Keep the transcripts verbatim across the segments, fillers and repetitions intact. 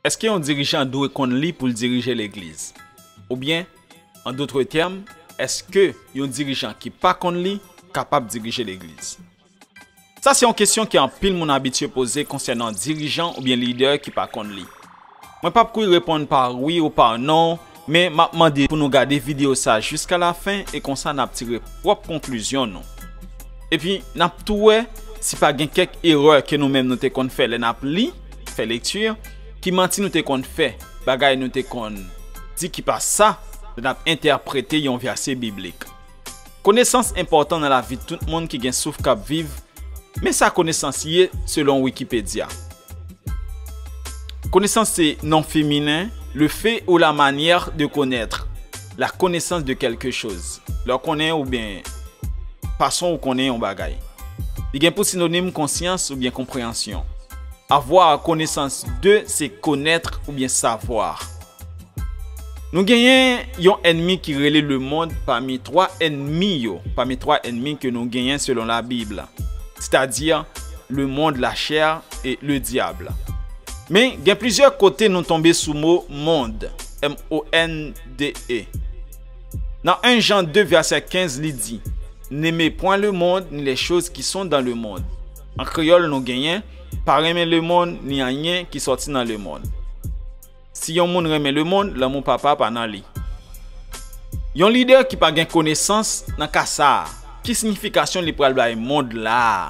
Èske yon dirijan dwe konn li pou l dirije legliz? Oubyen, an dotre tèm, èske yon dirijan ki pa konn li kapab dirije legliz? Sa se yon kesyon ke anpil moun abitye poze konsènan dirijan oubyen lidè ki pa konn li. Mwen p ap kouri reponn pa wi ou pa non, men m ap mande pou nou gade videyo sa jiska lafen e konsa n ap tire pwòp konklizyon nou. Epi, n ap tou wè si pa gen kèk erè ke nou menm nou te konn fè lè n ap li, fè lekti, ki manti nou te konn fè, bagay nou te konn di ki pa sa lè n ap entèprete yon vèsè biblik. Konesans enpòtan nan lavi tout moun ki gen souf k ap viv, men sa konesans ye selon Wikipedia. Konesans se non feminen, le fait ou la manière de connaître, la connaissance de quelque chose. Lè w konnen oubyen fason ou konnen yon bagay. Li gen pou sinonim konsyans oubyen konpreyansyon. Avoir connaissance de, se connaître oubyen savoir. Nou genyen yon ènmi ki rele lemonn pami twa ènmi yo, pami twa ènmi ke nou genyen selon Labib, sètadi lemonn, lachè e ledyab. Men, gen plizyè kote nou tonbe sou mo monde, M O N D E. Nan en Jan de vèsè kenz, li di, N'aimez point le monde, ni les choses qui sont dans le monde. An kreyòl, nou genyen, pa renmen lemonn, ni anyen ki sòti nan lemonn. Si yon moun renmen lemonn, lanmou Papa pa nan li. Yon lidè ki pa gen konesans nan ka sa a, ki siyifikasyon li pral bay mond la a?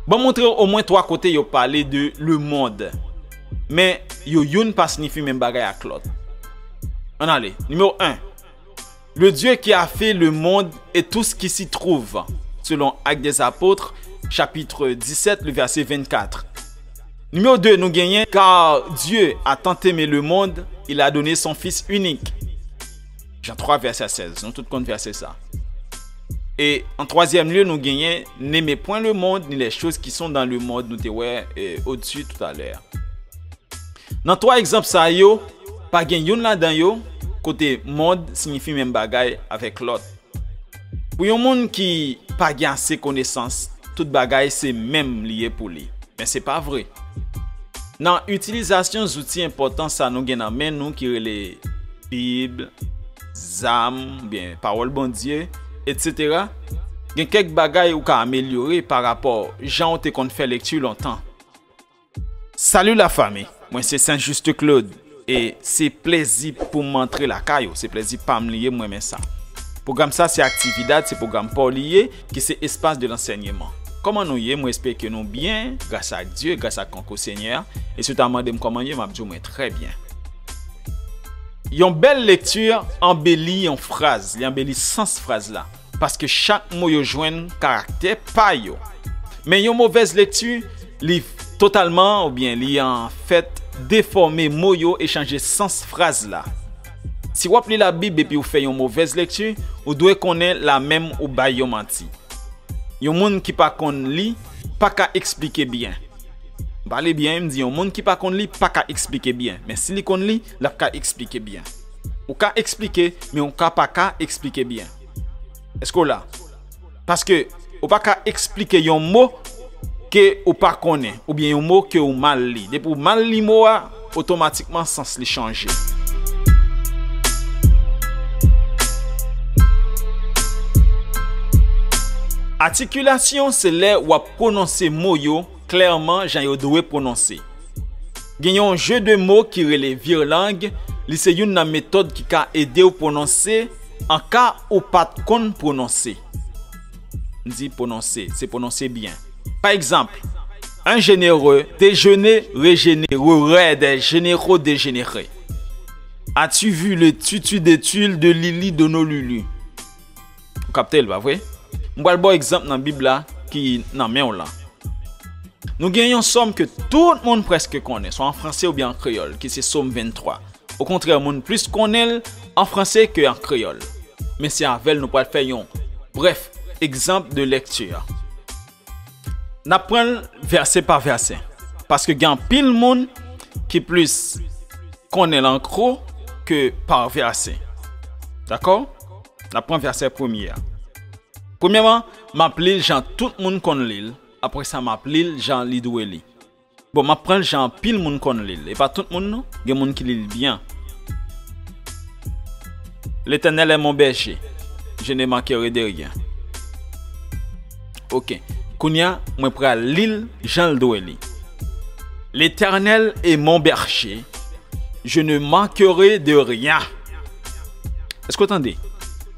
Ban m montre w omwen twa kote yo pale de lemonn, men yo youn pa siyifi menm bagay ak lòt. Ann ale. Nimewo en. Le Dieu qui a fait le monde et tout ce qui s'y trouve, selon Actes des Apôtres, chapitre dix-sept, le verset vingt-quatre. Nimewo de, nou genyen, car Dieu a tant aimé le monde, il a donné son Fils unique. Jan twa, vèsè sèz. Nou tout konn vèsè sa. E an twazyèm lye, nou genyen, n'aimez point le monde, ni les choses qui sont dans le monde, nou te wè, eh, au-dessus tout à l'heure. Nan twa egzanp sa yo, pa gen youn ladan yo kote mond siyifi menm bagay avèk lòt. Pou yon moun ki pa gen ase konesans, tout bagay se menm li ye pou li. Men se pa vre. Nan itilizasyon zouti enpòtan sa nou gen nan men nou ki rele Bib, zam, oubyen pawòl Bondye, etsetera, gen kèk bagay ou ka amelyore pa rapò jan w te konn fè lekti lontan. Salut la famille, mwen se Saint Juste Claude e se plezi pou m antre lakay ou, se plezi pa m li ye, m renmen sa. Pwogram sa se Actividad, se pwogram pa w li ye, ki se Espace de l'enseignement. Kòman nou ye? Mwen espere ke nou byen, gras ak Dye, gras ak konkou Senyè a. E si w ta mande m kòman m ye, m ap di w mwen trè byen. Yon bèl lekti anbeli yon fraz, li anbeli sans fraz la. Paske chak mo yo jwenn karaktè pa yo. Men yon movèz lekti, li totalman oubyen li anfèt defòme mo yo e chanje sans fraz la. Si w ap li Labib epi w fè yon movèz lekti, ou dwe konnen lamenm ou bay yon manti. Yon moun ki pa konn li pa ka eksplike byen. M pale byen, m di yon moun ki pa konn li pa ka eksplike byen. Men si li konn li, l ap ka eksplike byen. Ou ka eksplike, men ou ka pa ka eksplike byen. Èske w la? Paske ou pa ka eksplike yon mo ke ou pa konnen, oubyen yon mo ke ou mal li. Depi ou mal li mo a, otomatikman sans li chanje. Atikilasyon se lè w ap pwononse mo yo klèman jan yo dwe pwononse. Gen yon jeu de mots ki rele virlang, li se youn nan metòd ki ka ede w pwononse an ka ou pa t konn pwononse. M di pwononse, se pwononse byen. Pa egzanp, un généreux déjeuner régénéreux des généraux dégénérés. As-tu vu le tutu de tulle de Lili Dono Lulu? Ou kapte l, pa vre? M pral ba w egzanp nan Bib la ki nan men w lan. Nou gen yon sòm ke tout moun prèske konnen, swa an franse oubyen an kreyòl, ki se Sòm venntwa. Okontrè, moun plis konnen l an franse ke an kreyòl. Men se avè l nou pral fè yon brèf egzanp de lèkti. N ap pran l vèsè pa vèsè, paske gen anpil moun ki plis konnen l an kwo ke pa vèsè. Dakò? N ap pran vèsè premye a. Premyèman, m ap li l jan tout moun konn li l. Apre sa, m ap li l jan li dwe li. Bon, m ap pran l jan anpil moun konn li l. E pa tout moun non. Gen moun ki li l byen. L'Éternel est mon berger. Je ne manquerai de rien. Ok. Kounye a, mwen pral li l jan l dwe li. L'Éternel est mon berger. Je ne manquerai de rien. Èske w tande?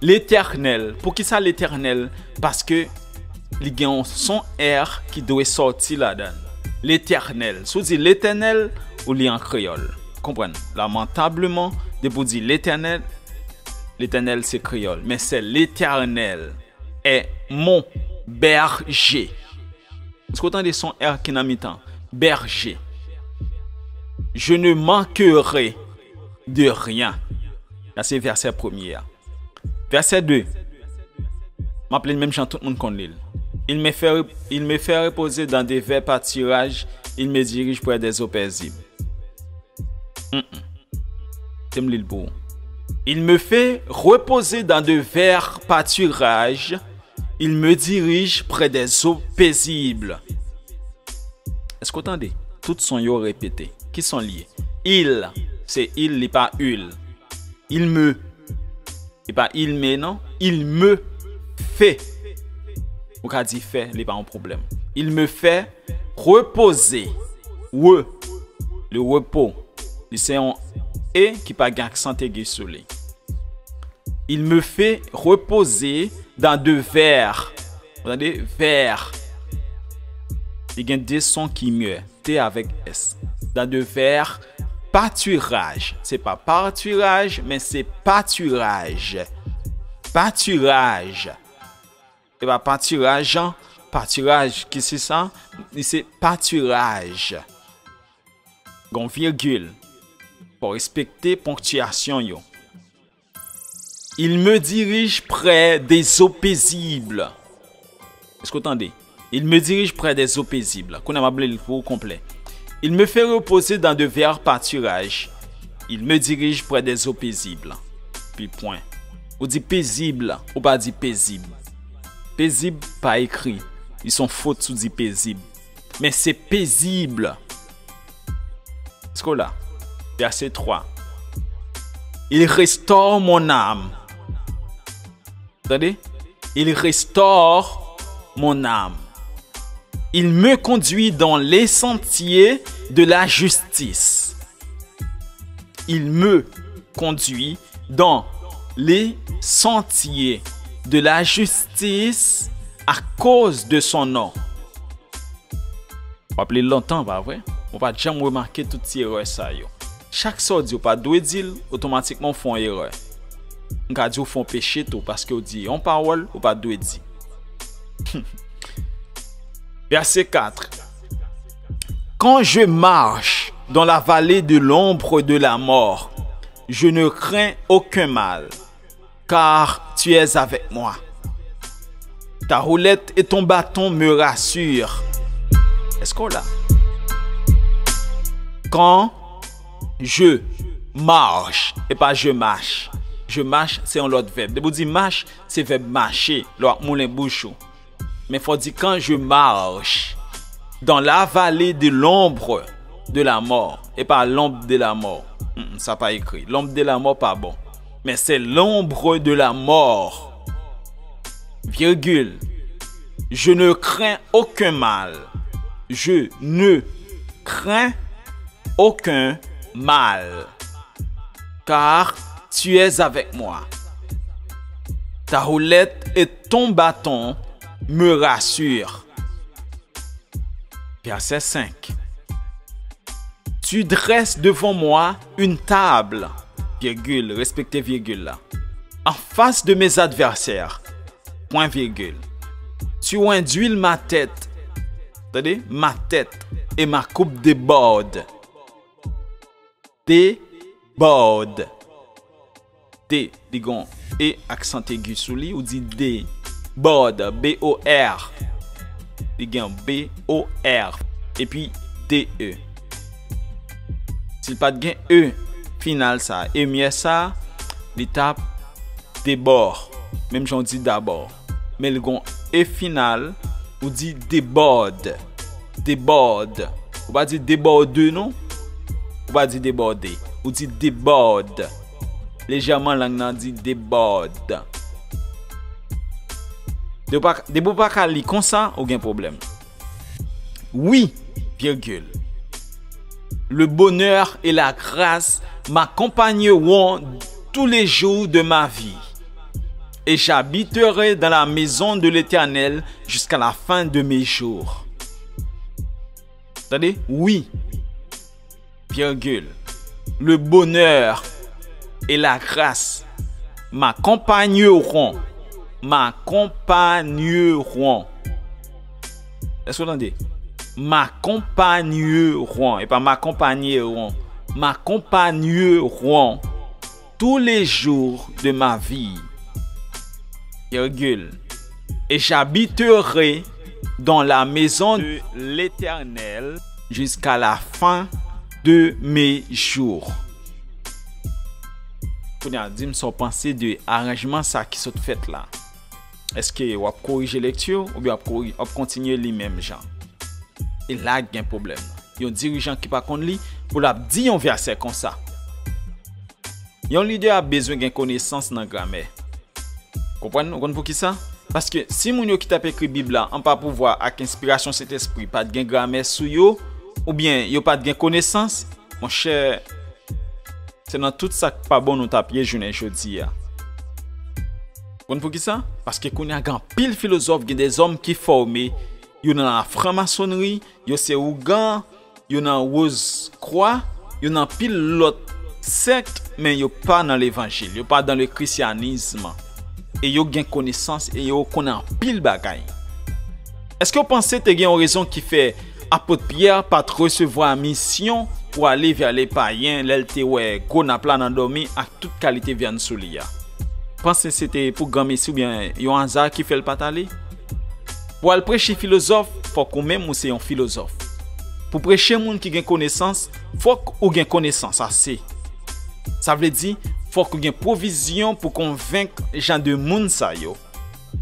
Letènèl. Poukisa Letènèl? Paske li gen yon son R ki dwe sòti ladan l. Letènèl. Si w di Letènèl, ou li an kreyòl. Konprann? Lamantableman, depi w di Letènèl, Letènèl se kreyòl. Men se Letènèl est mon berger. Èske w tande son R ki nan mitan? Berger. Je ne manquerai de rien. Sa se vèsè premye a. Vèsè de. M ap li l menm jan tout moun konn li l. Il me fait, il me fait reposer dans de verts pâturages, il me dirige près des eaux paisibles. Mm-mm. Te m li l pou ou. Il me fait reposer dans de verts pâturages, il me dirige près des eaux paisibles. Èske w tande? Tout son yo repete. Ki son l ye? Il, se il, li pa ul. Il me. Li pa il me non. Il me fait. Ou ka di fè, li pa yon pwoblèm. Il me fait reposer. Re. Le repos. Li se yon E ki pa gen aksan egi sou li. Il me fait reposer dans de verts. Ou tande? Verts. Li gen de son ki mye. T avèk S. Dans de verts pâturages. Se pa patiraj, men se pâturage. Pâturage. E pa patiraj, an. Patiraj, ki se sa? Li se pâturage. Gon virgil. Fò respekte ponktiyasyon yo. Il me dirige près des eaux paisibles. Èske w tande? Il me dirige près des eaux paisibles. Kounye a m ap li l pou ou konplè. Il me fait reposer dans de verts pâturages. Il me dirige près des eaux paisibles. Pi pwen. Ou di pezib, ou pa di pezib. Pezib pa ekri. Li se yon fot si w di pezib. Men se pezib. Èske w la? Vèsè twa. Il restaure mon âme. Tande? Il restaure mon âme. Il me conduit dans les sentiers de la justice. Il me conduit dans les sentiers de la justice à cause de son nom. W ap li l lontan, pa vre? Ou pa t janm remake tout ti erè sa yo. Chak sa w di, ou pa t dwe di l, otomatikman w fè yon erè. M ka di w fè yon peche tou, paske w di yon pawòl ou pa t dwe di. Verset quatre. Quand je marche dans la vallée de l'ombre de la mort, je ne crains aucun mal, car tu es avec moi. Ta houlette et ton bâton me rassurent. Èske w la? Quand je marche, e pa je mâche. Je mâche, se yon lòt vèb. Depi w di mâche, se vèb mache, lè w ap moulen bouch ou. Men fò w di quand je marche dans la vallée de l'ombre de la mort. E pa l'ombre de la mort. Mm, mm, sa pa ekri. L'ombre de la mort pa bon. Men se l'ombre de la mort. Virgule. Je ne crains aucun mal. Je ne crains aucun mal, car tu es avec moi. Ta houlette et ton bâton me rassurent. Verset cinq. Tu dresses devant moi une table, virgule, respekte virgil la, en face de mes adversaires, point virgule. Tu induis ma tête, tande, ma tête et ma coupe déborde. Déborde. D, li gon E aksan egi sou li, ou di déborde, B O R. Li gen B O R. Epi D E. Si l pa t gen E final sa, E myè sa, li t ap debò. Menm jan w di dabò. Men li gon E final, ou di déborde. Déborde. Ou pa di debòde non. Ou pa di debòde. Ou di debòde. Lejèman lang nan di debòde. Depi ou pa, depi ou pa ka li konsa, ou gen pwoblèm. Oui, virgule. Le bonheur et la grâce m'accompagneront tous les jours de ma vie, et j'habiterai dans la maison de l'Éternel jusqu'à la fin de mes jours. Tande? Wi. Virgule. Le bonheur et la grâce m'accompagneront. M'accompagneront. Èske w tande? M'accompagneront. E pa m'accompagneront. M'accompagneront tous les jours de ma vie. Virgule. Et j'habiterai dans la maison de l'Éternel jusqu'à la fin de mes jours. Kounye a, di m sa w panse de aranjman sa ki sot fèt la. Èske w ap korije lekti w oubyen w ap kori-, w ap kontinye li menm jan? E la gen pwoblèm. Yon dirijan ki pa konn li, pou l ap di yon vèsè konsa. Yon lidè ap bezwen gen konesans nan gramè. Konprann? Ou konn poukisa? Paske si moun yo ki t ap ekri Bib la, anba pouvwa ak enspirasyon Sentespri, pa t gen gramè sou yo, oubyen yo pa t gen konesans, monchè, se nan tout sa k pa bon nou t ap ye jounen jodi a. Ou konn poukisa? Paske kounye a gen anpil filozòf, gen dèzòm ki fòme, yo nan lafranmasonri, yo se ougan, yo nan Woz Kwa, yo nan pil lòt sèkt, men yo pa nan levanjil, yo pa dans le christianisme. E yo gen konesans e yo konnen anpil bagay. Èske w panse te gen yon rezon ki fè apot Pyè pa t resevwa misyon pou ale vè le payen lè l te wè gwo nap la nan dòmi ak tout kalite vyann sou li a? Panse se te pou granmesi oubyen yon aza ki fè l pa t ale? Pou al preche filozòf, fòk ou menm ou se yon filozòf. Pou preche moun ki gen konesans, fòk ou gen konesans ase. Sa vle di, fòk ou gen pwovizyon pou konvenk jan de moun sa yo.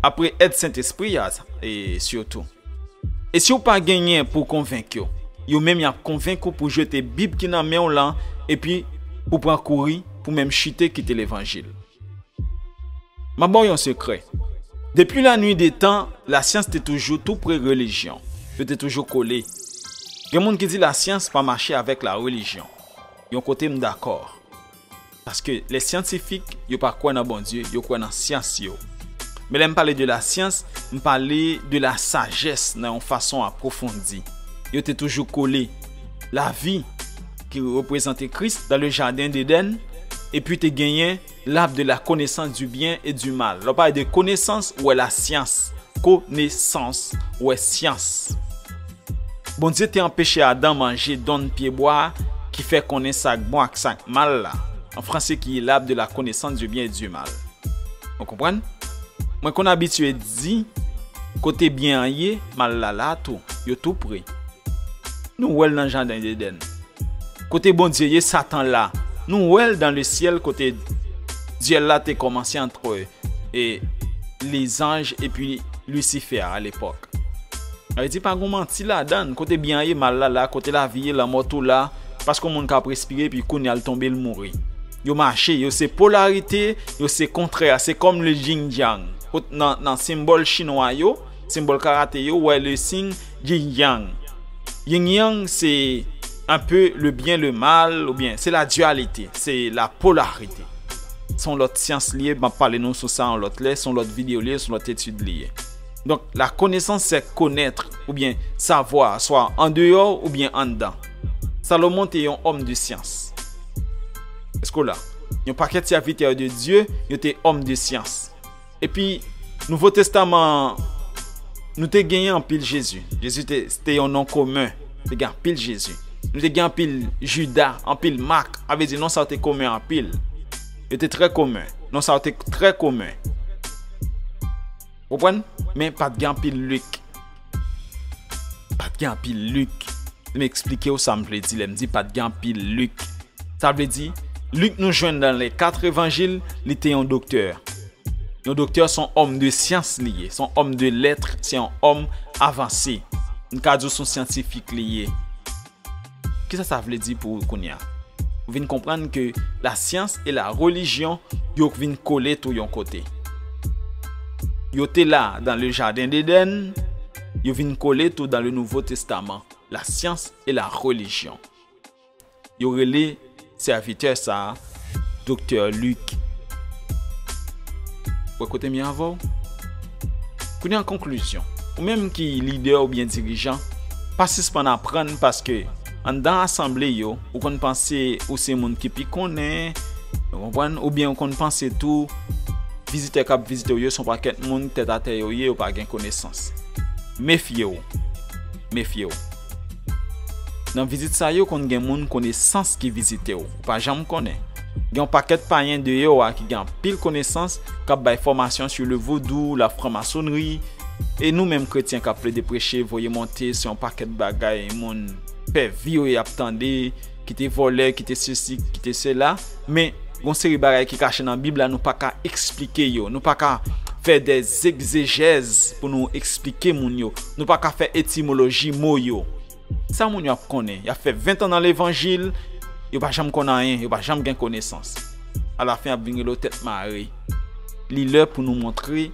Apre èd Sentespri a, e sitou. E si w pa genyen pou w konvenk yo, yo menm y ap konvenk ou pou jete Bib ki nan men w lan, epi pou pran kouri, pou menm chite kite levanjil. M ap ba w yon sekrè. Depuis la nuit des temps, lasyans te toujou tou pre relijyon. Yo te toujou kole. Gen moun ki di lasyans pa mache avèk larelijyon. Yon kote m dakò. Paske lè syantifik, yo pa kwè nan Bondye, yo kwè nan syans yo. Men lè m pale de lasyans, m pale de lasajès nan yon fason apwofondi. Yo te toujou kole. Lavi, ki reprezante Kris dans le jardin d'Éden, epi te genyen l'arbre de la connaissance du bien et du mal. Lè w pale de konesans, ou wè lasyans. Konesans, ou wè syans. Bondye te anpeche Adan manje donn pyebwa ki fè konnen sa k bon ak sa k mal la. An franse ki l'arbre de la connaissance du bien et du mal. Ou konprann? Mwen konn abitye di, kote byen an ye, mal la la tou. Yo tou pre. Nou wè l nan jaden Edenn. Kote Bondye ye, Satan la. Nou wè l dans le ciel kote dyèl la te kòmanse antre e lezanj epi Lisifè a lepòk. Sa vle di pa gon manti ladan l. Kote byen an ye, mal la la. Kote lavi ye, lanmò tou la. Paske yon moun ka ap respire epi kounye a l tonbe, l mouri. Yo mache, yo se polarite, yo se kontrè, se kòm le yin yang. Kot nan, nan senbòl chinwa yo, senbòl karate yo, ou wè le siy yin yang. Yin yang, se un peu le bien, le mal, oubyen se la dualité, se la polarité. Se yon lòt syans li ye, m ap pale nou sou sa yon lòt lè, se yon lòt videyo li ye, se yon lòt etid li ye. Donk, la connaissance, c'est connaître, oubyen savoir, swa andeyò oubyen anndan. Salomon te yon òm de syans. Èske w la? Yon pakèt sèvitè de Dye, yo te òm de syans. Epi, Nouvo Testaman an, nou te genyen anpil Jezi. Jezi te, te yon non komen. Te gen anpil Jezi. Nou te gen anpil Jida, anpil Mak. Sa vle di non sa yo te komen anpil. Yo te trè komen. Non sa yo te trè komen. Konprann? Men pa t gen anpil Lik. Pa t gen anpil Lik. M eksplike w sa m vle di lè m di pa t gen anpil Lik. Sa vle di, Lik nou jwenn dans les quatre évangiles, li te yon doktè. Yon doktè se yon òm de syans li ye, se yon òm de lèt, se yon òm avanse. M ka di w se yon syantifik li ye. Kisa sa vle di pou ou kounye a? Ou vin konprann ke la science et la religion, yo vin kole tou yon kote. Yo te la dans le jardin d'Éden, yo vin kole tou dans le Nouveau Testament. La science et la religion. Yo rele sèvitè sa a Doktè Luc. Wè kote m ye avè w? Kounye an konklizyon, ou menm ki lidè oubyen dirijan, pa sispann aprann, paske anndan asanble yo, ou konn panse ou se moun ki pi konnen, ou konprann, oubyen ou konn panse tou, vizitè k ap vizite w yo se yon pakèt moun tèt atè yo ye, yo pa gen konesans. Mefye w. Mefye w. Nan vizit sa yo konn gen moun konesans ki vizite w. Ou pa janm konnen. Gen yon pakèt payen deyò a ki gen anpil konesans, k ap bay fòmasyon sur le vodou, la franmasonri. E nou menm kretyen k ap plede preche, voye monte, se yon pakèt bagay moun pè vi yo y ap tande, ki te vòlè, ki te sesi, ki te sela. Men, gon seri bagay ki kache nan Bib la, nou pa ka eksplike yo. Nou pa ka fè dè egzejèz pou nou eksplike moun yo. Nou pa ka fè etimoloji mo yo. Sa moun yo ap konnen? Y ap fè ven tan nan levanjil, yo pa janm konn anyen, yo pa janm gen konesans. Alafen, y ap vin rele w tèt mare. Li lè pou nou montre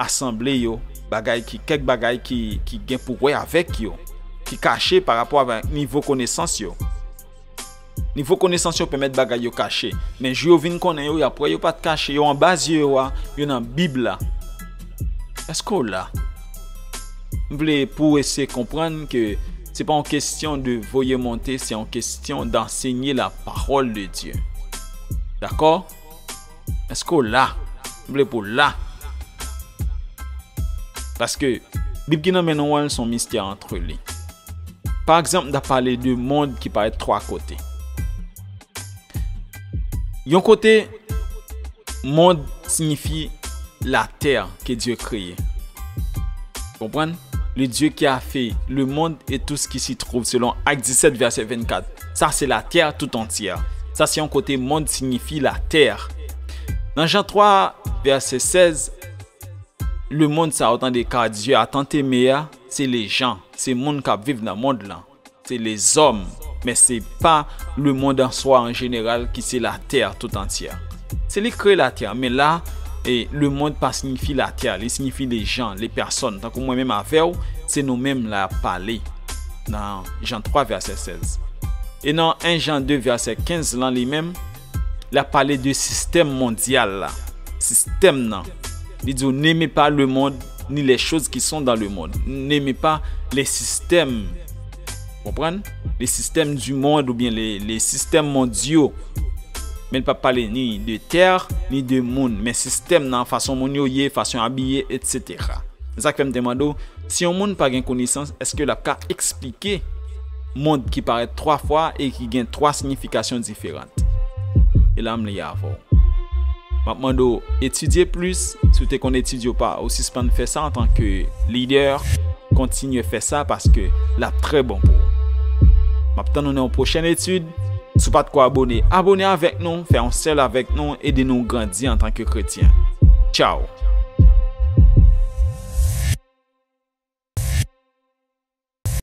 asanble yo bagay ki, kèk bagay ki, ki gen pou wè avèk yo, ki kache pa rapò avèk nivo konesans yo. Nivo konesans yo pèmèt bagay yo kache. Men jou yo vin konnen yo, y ap wè yo pa t kache, yo anba zye yo a, yo nan Bib la. Èske w la? M vle pou w eseye konprann ke se pa yon kesyon de voye monte, se yon kesyon d'enseigner la parole de Dieu. Dakò? Èske w la? M vle pou w la. Paske Bib ki nan men nou an, se yon mistè antreli. Pa egzanp, n ap pale de mond ki parèt twa kote. Yon kote, monde siyifi la terre que Dieu créé. Konprann? Le Dieu qui a fait le monde et tout ce qui s'y trouve, selon Actes dix-sept, verset vingt-quatre. Sa se la terre tout entière. Sa se yon kote monde siyifi la terre. Nan Jan twa, verset seize, le monde sa ou tande, car Dieu a tant aimé a, se le jan, se moun k ap viv nan mond lan. Se lezòm, men se pa le monde en soi en général ki se la terre tout entière. Se li k kreye la terre, men la, e, le monde pa siyifi la terre, li siyifi les gens, les personnes. Tankou mwen menm avè w, se nou menm la ap pale nan Jan twa, vèsè sèz. E nan en Jan de, vèsè kenz lan li menm, l ap pale de sistèm mondyal la. Sistèm nan. Li di w, n'aimez pas le monde, ni les choses qui sont dans le monde. N'aimez pas les systèmes. Konprann? Les systèmes du monde oubyen les, les systèmes mondiaux. Men l p ap pale ni de tè, ni de moun. Men sistèm nan, fason moun yo ye, fason yo abiye, etsetera. Se sa k fè m te mande w, si yon moun pa gen konesans, èske l ap ka eksplike mond ki parèt twa fwa e ki gen twa siyifikasyon diferan? E la m li avè w. M ap mande w etidye plis. Si w te konn etidye w pa, ou sispann fè sa antanke lidè, kontinye fè sa paske l ap trè bon pou ou. M ap tann ou nan yon pwochèn etid. Si w pa t ko abone, abone avèk nou, fè yon sèl avèk nou, ede nou grandi antanke kretyen. Tchaw!